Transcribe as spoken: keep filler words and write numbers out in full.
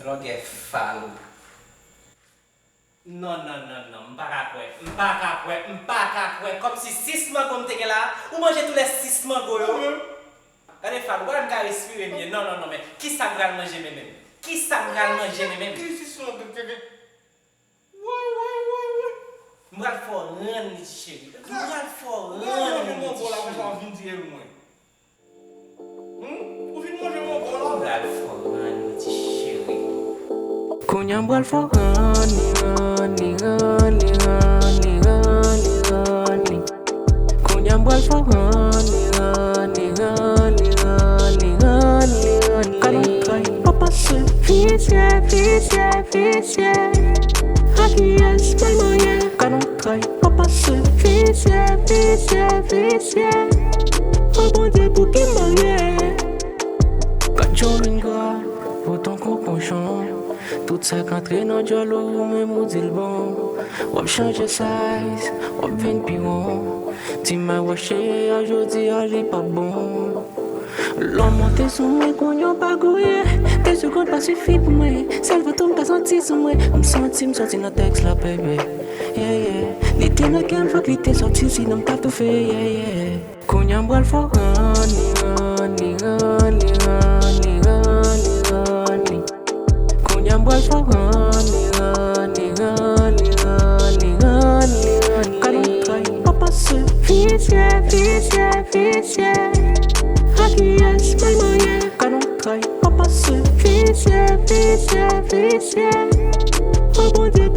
Lògè fal. Non, non, non, non, m pa ka kwè, m pa ka kwè, m pa ka kwè. Kòmsi sis mango m te gen la, ou manje tou lè sis mango yo. Gade fal, ou pa menm ka respire byen. Non, non, non, men kisa m pral manje men menm? Kisa m pral manje men menm? Ki sis mango m te gen? Woy, woy, woy, woy. M pral fè w rann li, ti cheri. M pral fè w rann li, ti cheri. Ou manje mango la konsa w vin tire mwen. Hmm? Ou vin manje mango la? M pral fè w rann li, ti cheri. Kounye a m pral fè w rann li, rann li, rann li, rann li, rann li, rann li. Kounye a m pral fè w rann li, rann li, rann li, rann li, rann li, rann li. Gad yon tray, pa pase. Visye, visye, visye. A kiyès mal manyen? Gad yon tray, pa pase. Visye, visye, visye. O Bondye, pou ki m marye? Gad jan w vin gra, potan konponchon. Tout sa k antre nan djòl ou, ou menm ou di l bon. W ap chanje size, w ap vin pi won. Ti may wache a jodi a li pa bon. Lè w monte sou mwen, kounye a w pa gouye. De segonn pa sifi pou mwen. Sèl vant ou m ka santi sou mwen. M santi m soti nan tèks la, baby. Yeah, yeah. Li te nan kè m, fòk li te sòti, sinon m t ap toufe, yeah, yeah. Kounye a m pral fè w rann li, rann li, rann li, rann li, rann li, rann li, rann li. Kounye a m pral fè w rann li, rann li, rann li, rann li, rann li, rann li. Gad yon tray, pa pase. Visye, visye, visye. A kiyès mal manyen? Gad yon tray, pa pase. Visye, visye, visye. O Bondye,